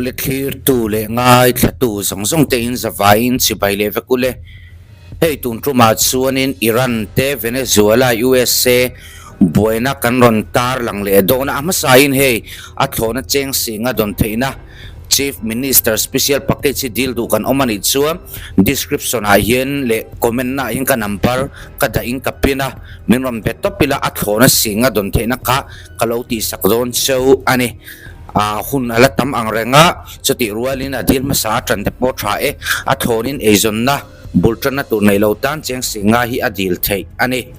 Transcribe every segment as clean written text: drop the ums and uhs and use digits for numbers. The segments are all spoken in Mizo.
Awle thlirtu leh ngaithlatu zawng zawng te in zavaiin chibai leh vek ule. Hei tun tumah chuanin Iran te Venezuela USA buaina kan rawn tar lang leh dawn a, a hmasain hei a thlawhna cheng singa dawn theihna Chief Minister Special Package hi dil duh kan awm a nih chuan description ah hian leh comment na ah hian ka number ka dah in ka pin a, min rawn be tawp ila a thlawhna singa dawn theihna kha ka lo tihsak dawn cheu a ni. Ah hun a la tam ang reng a, chutih rualin a dil hmasa a tan te pawh tha e, a thlawnin eizawnna bul tanna tur nei lo tan cheng singa hi a dil theih a ni.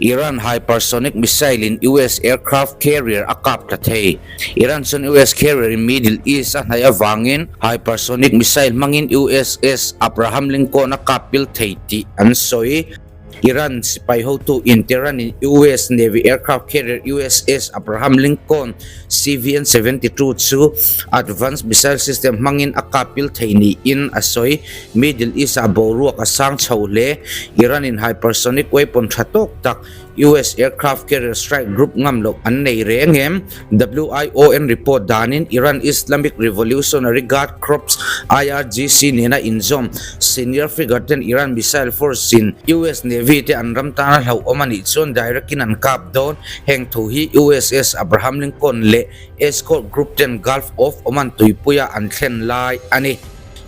Iran hypersonic missile in US aircraft carrier a kap tla thei. Iran chuan US carrier in Middle East a hnaih avangin hypersonic missile hmangin USS Abraham Lincoln a kap pil thei tih an sawi. Iran sipai hotu in Tehran in US Navy aircraft carrier USS Abraham Lincoln CVN 72 chu advanced missile system hmangin a kapil thei niin a sawi. Middle East ah boruak a sang chho hle. Iran in hypersonic weapon tha tawk tak US aircraft carrier strike group ngam loh an nei reng em? WION report danin Iran Islamic Revolutionary Guard Corps, IRGC, nena inzawm senior figure ten Iran missile force in US Navy te an ram tana hlauhawm a nih chuan direct in an kap dawn. Heng thu hi USS Abraham Lincoln leh Escort Group ten Gulf of Oman tuipuia an thlen lai a ni.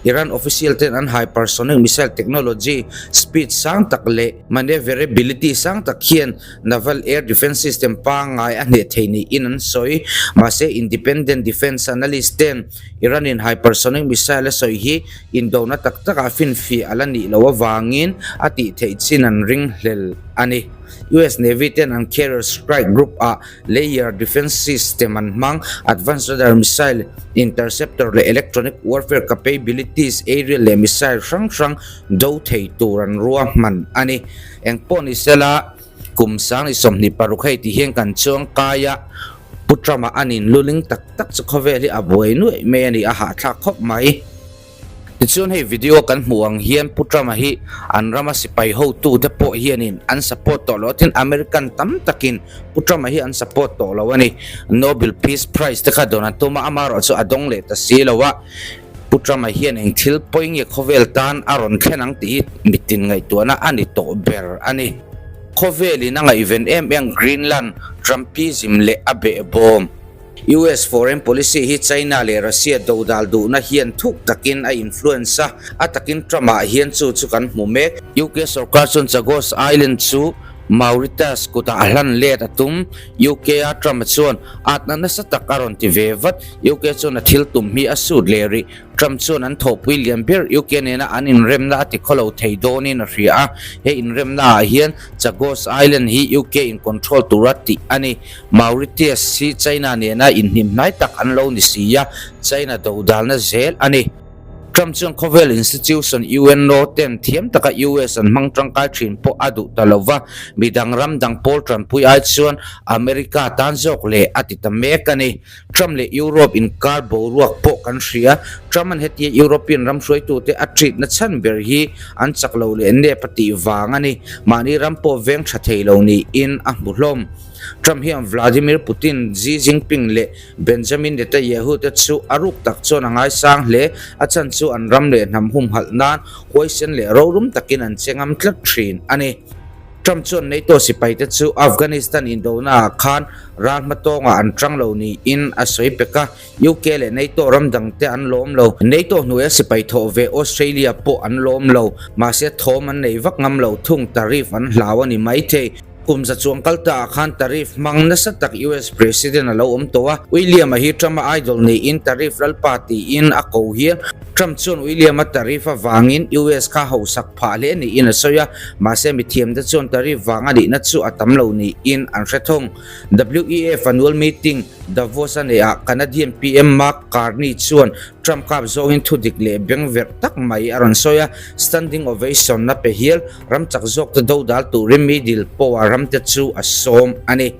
Iran official ten an hypersonic missile technology speed sang tak leh maneuverability sang tak hian naval air defense system pangngai a hneh thei niin an sawi. Mahse independent defense analyst ten Iran in hypersonic missile a sawi hi indona tak takah finfiah a la nih loh avangin a tih theih chin an ringhlel a ni. US Navy ten an carrier strike group ah Layer defense system an hmang, advanced radar missile interceptor leh electronic warfare capabilities, aerial leh missile hrang hrang do thei tur an ruahman a ni. Engpawh ni sela, kum sang ni 26 hei ti hian kan chuang kai a, Pu Trump-a an inluling tak tak chu khawvel hi a buai nuaih mai a ni, a hahthlak khawp mai. Tichuan hei video kan hmuh ang hian Pu Trump-a hi an rama sipai hotu te pawh hianin an support tawh lo a tin American tam takin Pu Trump-a hi an support tawh lo a ni. Nobel Peace Prize te kha dawn an tum a, amaherawhchu a dawng leh ta si lo a. Pu Trump-a hian eng thil pawi nge khawvel tan a rawn thlen ang tih hi mitin ngaihtuahna a ni tawh ber a ni. Khawvelin a ngaihven em em Greenland, Trumpism leh a behbawm. US foreign policy hi China leh Russia dodal duhna hian thuk takin a influence a, a takin Trump-ah hian chu chu kan hmu mek. UK sorkar chuan Chagos Island chu Mauritius kutah a hlan let a tum. UK-a Trump-a chuan atna nasa tak a rawn ti ve vat. UK chuan a thil tum hi a sut leh rih. Trump chuan an thawhpui lian ber UK nena an inremna a ti khawlo thei dawnin a hria a, he inremna ah hian Chagos Island hi UK in control tura tih a ni. Mauritius hi China nena inhnim hnai tak an lo ni si a, China dodalna zel a ni. Trump chuan khawvel institution UNO ten thiam taka US an hmang tangkai thin pawh a duh ta lo va, midang ram dang pawl tanpui ai chuan America tan zawk leh a ti ta mek a ni. Trump leh Europe inkar boruak pawh kan hria. Trump-a'n hetia European ram hruaitute a treat na chhan ber hi an chak lo leh nep a tih vang a ni. Mahni ram pawh veng tha thei lo niin a hmu hlawm. Trump hian Vladimir Putin, Xi Jinping leh Benjamin Netanyahu te chu a ruk tak chuan a ngaisang hle. A chhan chu an ram leh hnam humhalh nan huaisen leh rorum takin an che ngam tlat thin a ni. Trump chuan NATO sipaite chu Afghanistan indonaah khan ral hmatawngah an tang lo niin a sawi pek a, UK leh NATO ram dangte an lawm lo. NATO hnuaia sipai thawh ve Australia pawh an lawm lo, mahse thawm an nei vak ngam lo thung, tariff an hlau a ni maithei. Kum za chuang kal taah khan tariff hmang nasa tak US President a lo awm tawh a, William-a hi Trump-a idol niin tariff lalpa tiin a ko hial. Trump chuan William-a tariff avangin US kha hausak phah hle niin a sawi a, mahse mithiamte chuan tariff vang a nihna chu a tam lo niin an hre thung. WEF annual meeting Davos a neihah Canadian PM Mark Carney chuan Trump kap zawngin thudik leh bengverh tak mai a rawn sawi a, standing ovation a pe hial. Ram chak zawkte dodal turin middle power ramte chu a sawm a ni.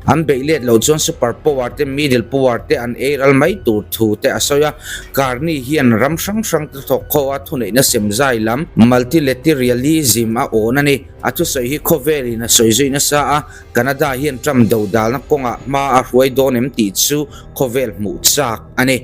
An beih let loh chuan super power te middle power te an ei ral mai tur thu te a sawi a. Carney hian ram hrang hrang te thawk kho a thuneihna sem zai lam multilateralism a awn a ni. A thusawi hi khawvelin a sawi zui nasa a, Canada hian Trump dodalna kawngah hma a hruai dawn em tih chu khawvel hmuh chak a ni.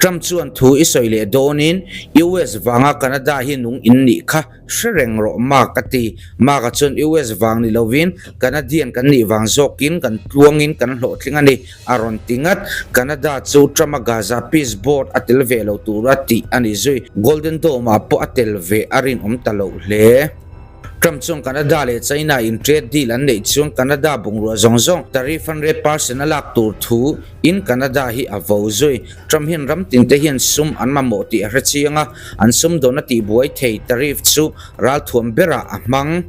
Trump chuan thu i sawi leh dawnin US vanga Canada hi nung in nih kha hre reng rawh Mark a ti. Mark-a chuan US vang ni lovin Canadian kan nih vang zawkin kan tluangin kan hlawhtling a ni a rawn ti ngat. Canada chu Trump-a Gaza Peace Board a tel ve lo tura tih a ni zui. Golden Dome-ah pawh a tel ve a rinawm ta loh hle. Trump chuan Canada leh China in trade deal an neih chuan Canada bungrua zawng zawng tariff 100% a lak tur thu in Canada hi a vo zui. Trump hian ram tin te hian sum an mamawh tih a hre chiang a, an sumdawn a tihbuai thei tariff chu ralthuam berah a hmang.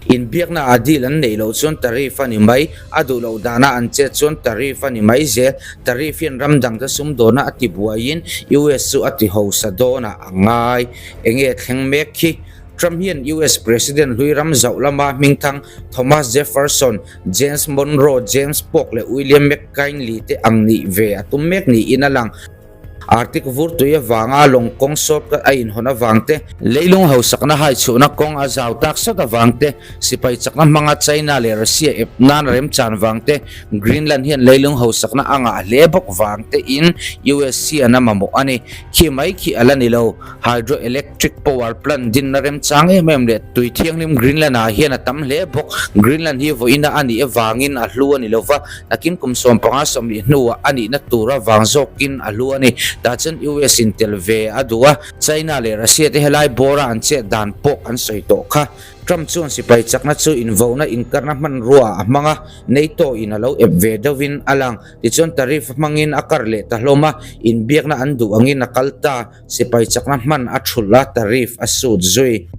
Inbiakna ah deal an neih loh chuan tariff a ni mai, a duh loh dana an chet chuan tariff a ni mai zel. Tariff hian ram dangte sumdawna a tibuaiin US chu a ti hausa dawnah a ngai. Enge thleng mek khi? Trump hian US President hlui ram zauh lama hmingthang Thomas Jefferson, James Monroe, James Polk leh William McKinley te ang nih ve a tum mek niin a lang. Arctic vur tui avanga lawng kawng shortcut a inhawn avang te, leilung hausakna haichhuhna kawng a zau tak sat avang te, sipai chakna hmanga China leh Russia ep nan remchan vang te, Greenland hian leilung hausakna a ngah hle bawk vang te in US hian a mamawh a ni. Khi mai khi a la ni lo. Hydroelectric power plant dinna remchang em em leh tui thianghlim Greenland ah hian a tam hle bawk. Greenland hi vawiina a nih avangin a hlu a ni lova, nakin kum 15 sawmhnih hnuah a nihna tur avang zawkin a hlu a ni. Tah chuan US in tel ve a duh a, China leh Russia te helai bawra an chet dan pawh an sawi tawh kha. Trump chuan sipai chakna chu invohna inkarna hmanrua ah a hmang a, NATO in a lo ep ve deuhin a lang. Tichuan tariff hmangin a kar leh ta hlawm a, inbiakna an duh angin a kal ta. Sipai chakna hman a thulh a, tariff a sut zui.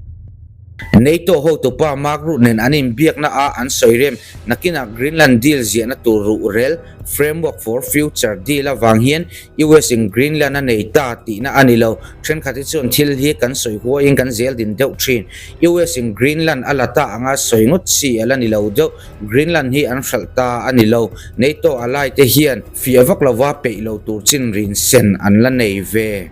NATO hotupa Mark Rutte nen an inbiakna a an sawi rem nakinah Greenland deal ziahna tur ruhrel, Framework for Future deal avang hian US in Greenland a nei ta tihna a ni lo. Thenkhat hi chuan thil hi kan sawi huaiin kan zel din deuh thin. US in Greenland a la ta anga sawi ngawt chi a la ni lo deuh. Greenland hi an hralh ta a ni lo. NATO ally te hian fiah vak lova peih lo tur chin rin sen an la nei ve.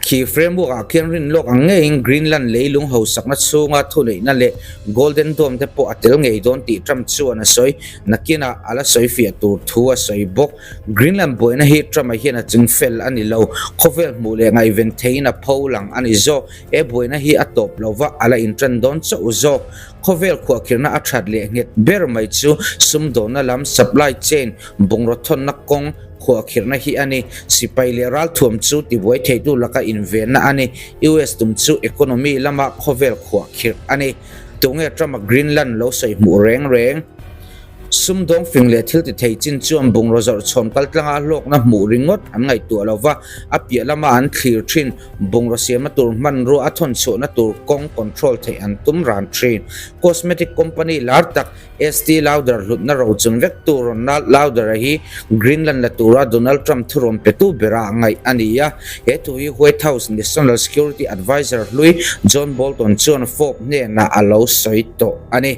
Khi framework ah khian rin lawk ang ngeiin Greenland leilung hausakna chhunga thuneihna leh Golden Dome te pawh a tel ngei dawn tih Trump chuan a sawi. Nakinah a la sawi fiah tur thu a sawi bawk. Greenland buaina hi Trump-a hian a ching fel a ni lo. Khawvel hmuh leh ngaihven theiin a pho lang a ni zawk. He buaina hi a tawp lova a la intan dawn chauh zawk. Khawvel khuahkhirhna a that leh nghet ber mai chu sumdawnna lam, supply chain, bungraw thawnna kawng khuahkhirhna hi a ni. Sipai leh ralthuam chu tibuai theitu laka invenna a ni. US tum chu economy lama khawvel khuahkhirh a ni. Tunge Trump-a Greenland lo sawi hmuh reng reng? Sumdawng fing leh thil ti thei chin chuan bungraw zawrh chhawm kaltlanga hlawkna hmuh ringawt an ngaihtuah lo va, a piah lama an thlir thin. Bungraw siamna tur hmanrua a thawn chhuahna tur kawng control theih an tum ran thin. Cosmetic company lar tak Estee Lauder hlutna rochun vektu Ronald Lauder-a hi Greenland la tura Donald Trump thurawn petu bera ngaih a ni a. He thu hi White House National Security Adviser hlui John Bolton chuan Forbes hnenah a lo sawi tawh a ni.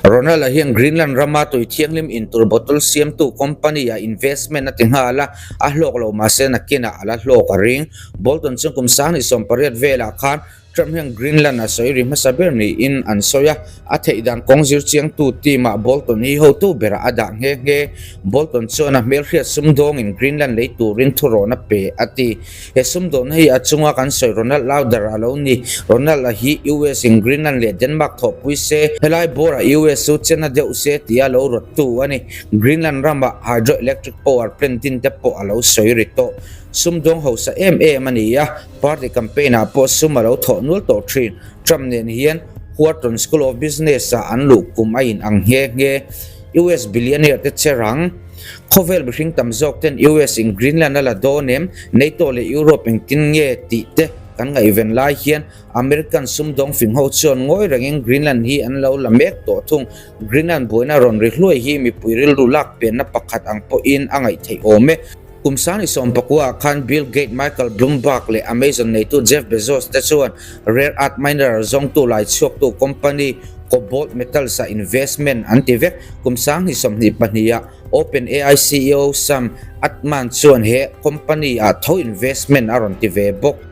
Ronald-a hian Greenland rama tui thianghlim intur bottle siamtu company-ah investment a ti nghal a, a hlawk lo mahse nakinah a la hlawk a ring. Bolton chuan kum 28 velah khan Trump hian Greenland a sawi ri hmasa ber niin an sawi a, a theih dan kawng zir chiangtu team-ah Bolton hi hotu berah a dah nghe nghe. Bolton chuan a hmelhriat sumdawngin Greenland lei turin thurawn a pe a ti. He sumdawnna hi a chunga kan sawi Ronald Lauder a lo ni. Ronald-a hi US in Greenland leh Denmark thawhpui se, helai bawrah US chu chena deuh se tia lo rawttu a ni. Greenland ramah hydroelectric power plant din te pawh a lo sawi ri tawh. Sumdawng hausa em em a ni a, party campaign ah pawh sum a lo thawh nual tawh thin. Trump nen hian Wharton School of Business ah an luh kum a in ang nghe nghe. US billionaire te che rang. Khawvel mihring tam zawk ten US in Greenland a la dawn em, NATO leh Europe engtin nge tih te kan ngaihven lai hian American sumdawng fing ho chuan ngawi rengin Greenland hi an lo la mek tawh thung. Greenland buaina rawn ri hluai hi mipui rilru lak penna pakhat ang pawhin a ngaih theih awm e. Kum 2019 ah khan Bill Gates, Michael Bloomberg leh Amazon neitu Jeff Bezos te chuan rare earth mineral zawngtu laichhuaktu company Cobalt Metals ah investment an ti vek. Kum 2022 ah OpenAI CEO Sam Altman chuan he company ah tho investment a rawn ti ve bawk.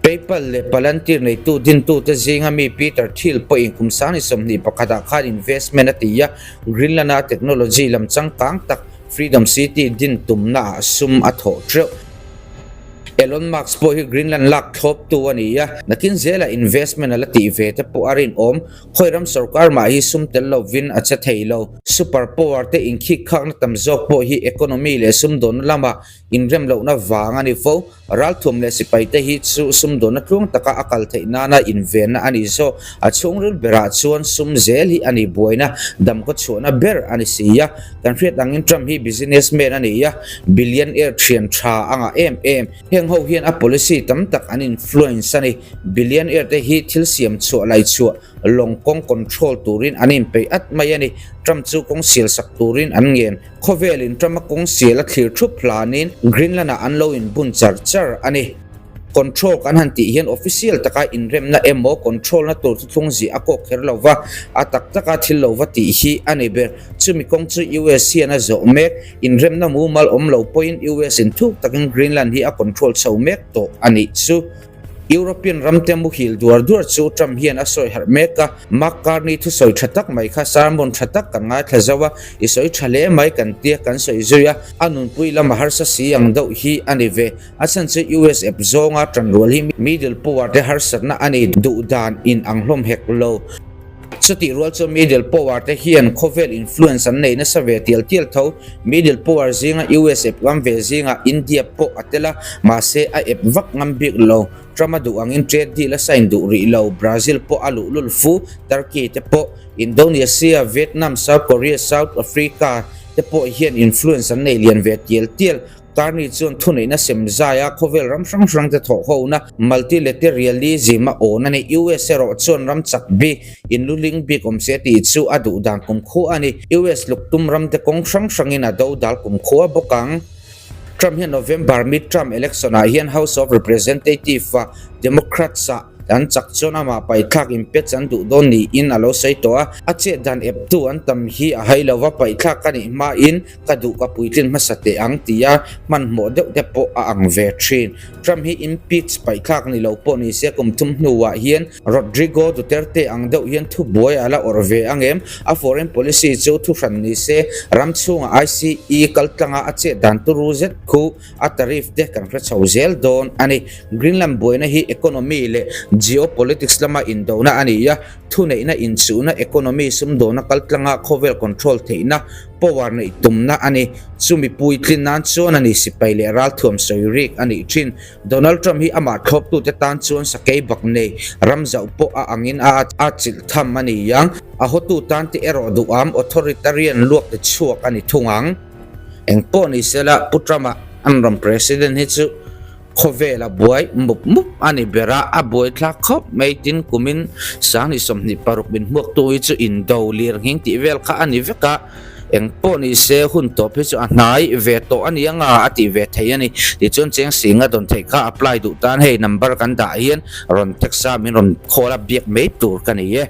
PayPal leh Palantir neitu dintute zinga mi Peter Thiel pawhin kum 2021 ah khan investment a ti a, Greenland-a technology lam changkang tak. Freedom City din tumnaah sum a thawh teuh. Elon Musk pawh hi Greenland lak thlawptu a ni a, nakin zela investment a la tih ve te pawh a rinawm. Khawi ram sorkar mah hi sum tel lovin a che thei lo. Super power te inkhik khakna tam zawk pawh hi economy leh sumdawnna lamah inrem lohna vang a ni fo. Ralthuam leh sipaite hi chu sumdawnna tluang taka a kal theih nana invenna a ni zawk. A chhungril berah chuan sum zel hi a ni buaina damkaw chhuahna ber a ni si a. Kan hriat angin Trump hi businessman a ni a, billionaire thian tha a ngah em em. Heng ho hian a policy tam tak an influence a ni. Billionaire te hi thil siam chhuah lai chhuah lawng kawng control turin an inpeih at mai a ni. Trump chu kawng sial sak turin an ngen. Khawvelin Trump-a kawng sial a thlir thup hlanin Greenland-ah an lo inbun char char a ni. Control kan han tih hian official taka inremna emaw control-na tur thuthlung zih a kawk kher lo va, a tak taka thil lo va tih hi a ni ber. Chumi kawng chu US hian a zawh mek. Inremna mumal awm lo pawhin US in thuk takin Greenland hi a control chho mek tawh a nih chu. European ramte muhil duar duar chu Trump hian a sawi harh mek a, Mark Carney thusawi tha tak mai kha sermon tha tak kan ngaithla zo a, i sawi tha hle mai kan tia kan sawi zui a, a nunpui lama harsa si ang deuh hi a ni ve. A chhan chu US ep zawnga tanrual hi middle power te harsatna a ni duh dan in ang hlawm hek lo. Chutih rual chu middle power te hian khawvel influence an nei nasa ve tial tial tho. Middle power zinga US ep ngam ve zingah India pawh a tel a, mahse a ep vak ngam bik lo. Trump a duh angin trade deal a sign duh rih lo. Brazil pawh a luhlul fu, Turkey te pawh, Indonesia, Vietnam, South Korea, South Africa te pawh hian influence an nei lian ve tial tial. Carney chuan thuneihna sem zaia khawvel ram hrang hrangte thawhhona multilateralism a awn a ni. US erawh chuan ram chak bik, inluling bik awm se tih chu a duh dan kumkhua a ni. US luktum ramte kawng hrang hrangin a do dal kumkhua bawk ang. Trump hian November midterm election-ah hian House of Representative-a Democrats-ah An chak chuan amah paihthlak inpet an duh dawn niin a lo sawi tawh a, a chet dan eptu an tam hi a hai lo va, paihthlak ka nih hmain ka duh ka puitlin hmasa teh ang tia hmanhmawh deuh te pawh a ang ve thin. Trump hi impeach paihthlak ni lo pawh ni se kum thum hnuah hian Rodrigo Duterte ang deuh hian thubuai a la awrh ve ang em? A foreign policy chu thuhran ni se ram chhunga ICE kaltlanga a chet dan turu zet khu A tariff te kan hre chho zel dawn a ni. Greenland buaina hi economy leh geopolitics lama indona a ni a, thuneihna inchuhna, economy sumdawna kaltlanga khawvel control theihna, power neih tumna a ni. Chumi puitlin nan chuan a ni sipai leh ralthuam sawi rik a nih thin. Donald Trump hi amah thlawptute tan chuan sakei bak nei ram zauh pawh a angin a atchilh tham a ni ang. A hotu tan te erawh duham authoritarian luak te chhuak a ni thung ang. Eng pawh ni sela Pu Trump-a an ram President hi chu khawvel a buai mup mup a ni ber a, a buai thlak khawp mai tin kumin 2026 min hmuaktu hi chu indo lir nghing tih vel kha a ni vek a, eng pawh ni se hun tawp hi chu a hnai ve tawh a ni anga a tih ve thei a ni. Tichuan cheng singa dawn theih kha apply duh tan hei number kan dah hian rawn text a min rawn call a biak mai tur ka ni e.